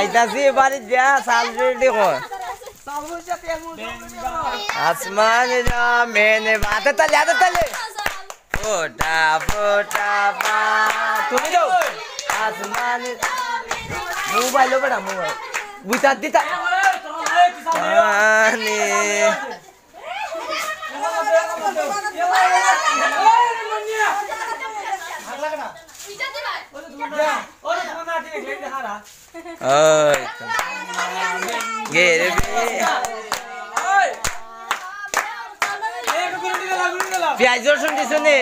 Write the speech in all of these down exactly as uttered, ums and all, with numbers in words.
ইতাসি বাড়ি দিয়া সাল রেডি কর। আসমান জমিন, হাতে তালি, হাতে তালি। ফোটা ফোটা পা, তুমি দাও। আসমান, মোবাইল বেটা, মোবাইল। বুঝা দিতা। পানি। ওই তো। গেরবি। পিয়াজ রসুন দিছো নি?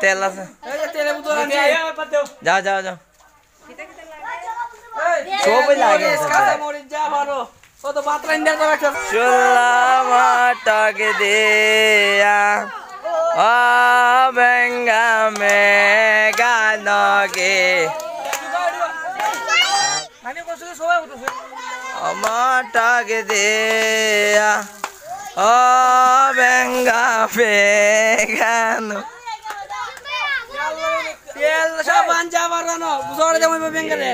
তেল আছে। যাও, যাও, যাও। সবই লাগে। মরিচ যা পারো। ও তো ভাত রাইন্দা তো রাখছে। চুলা মাটক দিয়া, ও বেঙ্গা মেঘা নগে। আমি কইছি সবাই উঠছে। মাটক দিয়া, ও বেঙ্গা মেঘা নগে। তেল সাবান যা পারো না, বুঝো রে, যাবো বেঙ্গারে।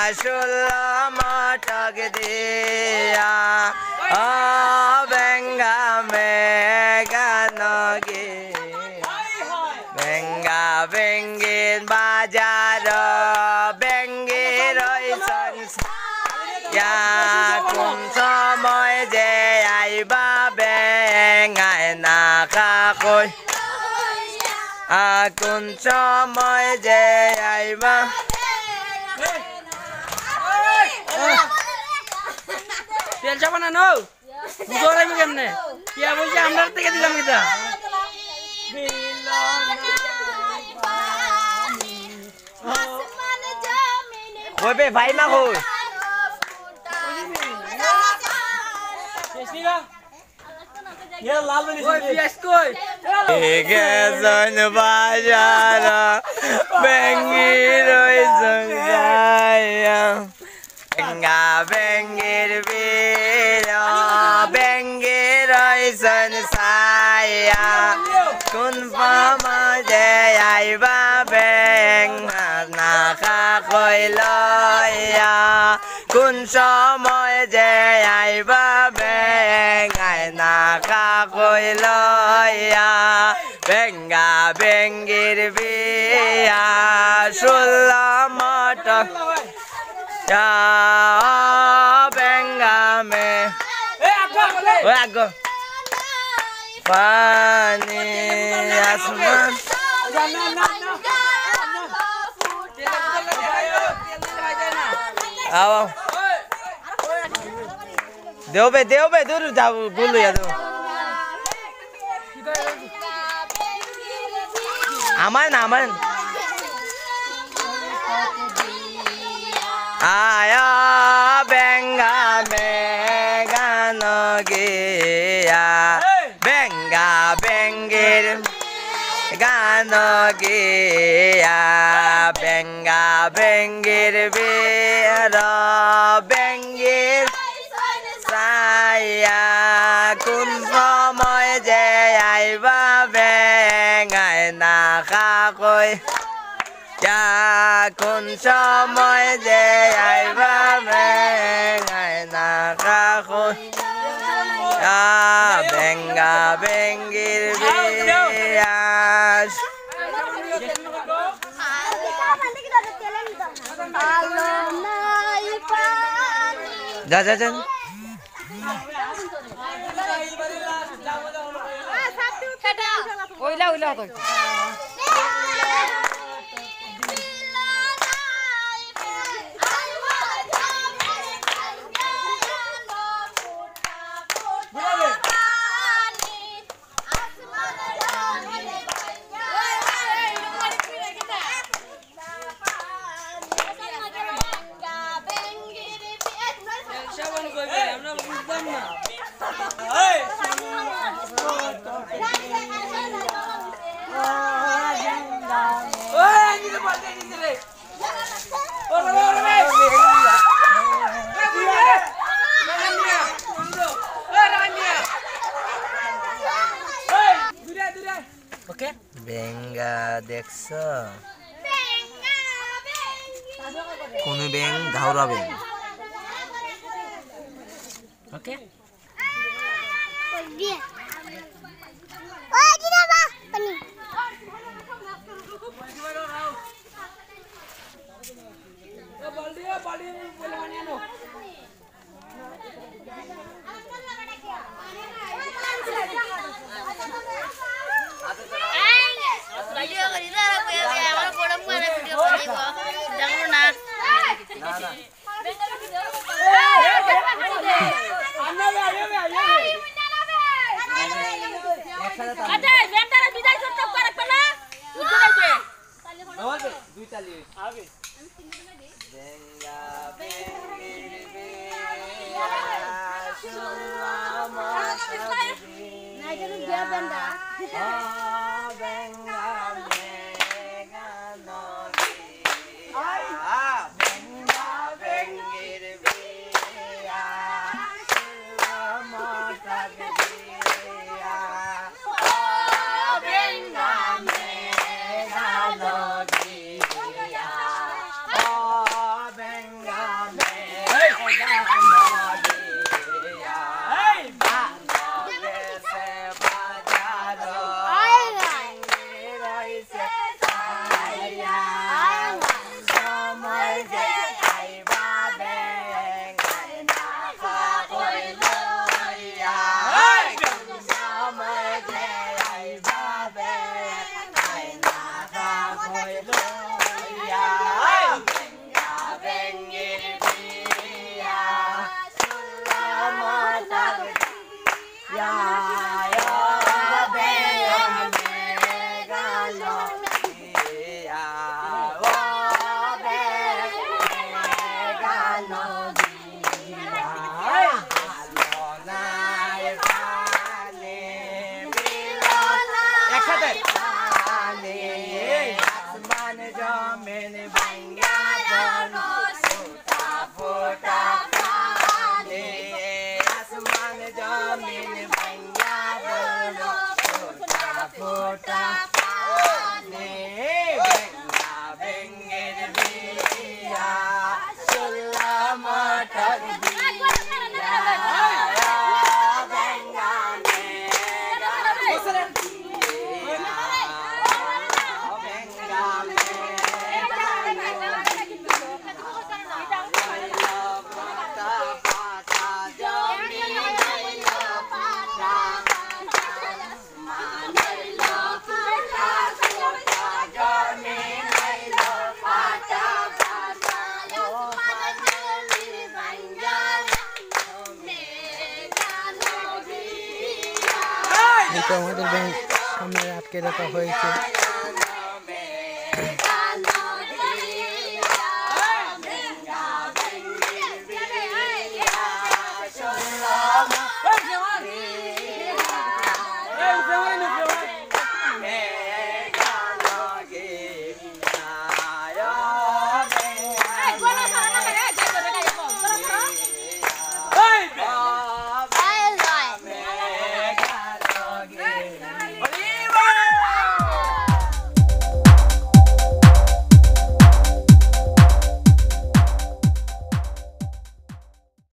আসল মটক দিয়া, ও বেঙ্গা মেঘা নগে। বেঙ্গা বেঙ্গির বাজার, বেঙ্গির ওই সংসার। ইয়া কোন সময় যে আইবা বেঙ্গায় না খা কই। আ কোন সময় যে আইবা। তেল চাপা না নৌ। বুঝো রাখবে কেমনে? ইয়া বলছি আমরা থেকে দিলাম কিতা? কই বে ভাই মা কই? ওই পিয়াজ কই? গেছইন বাজার, বেঙ্গি রইছইন যাইয়া। বেঙ্গা বেঙ্গির বিয়া, বেঙ্গি রইছইন চাইয়া। কোন সময় যে আইবা বেঙ্গা না খা কই লইয়া। কোন সময় যে আইবা বেঙ্গায় না খা কই লইয়া। বেঙ্গা বেঙ্গির বিয়া, ষোলো মটক। ইয়া বেঙ্গা মে। ওই আগো। পানি আসমান। আও। দেও বে, দেও বে, দূর যাও, গুল হইয়া দেও। আমার না, আমার না। আয়া বেঙ্গা বেঙ্গা নগিয়া, বেঙ্গা বেঙ্গির গান গিয়া, বেঙ্গা বেঙ্গির বিয়ার বেঙ্গির চাইয়া। কোন সময় যে আইবা বেঙ্গায় না খা কই। ইয়া কোন সময় যে আইবা বেঙ্গায় না খা কই। ইয়া বেঙ্গা বেঙ্গির বিয়া। যা, যা, যা। ওইলা, ওইলা হতো। বেঙ্গা দেখছ? কুনু বেং, ঘাওরা বেং। ওকে। একসাথে। এই তো আমাদের ব্যাংক সামনে আটকে রাখা হয়েছে।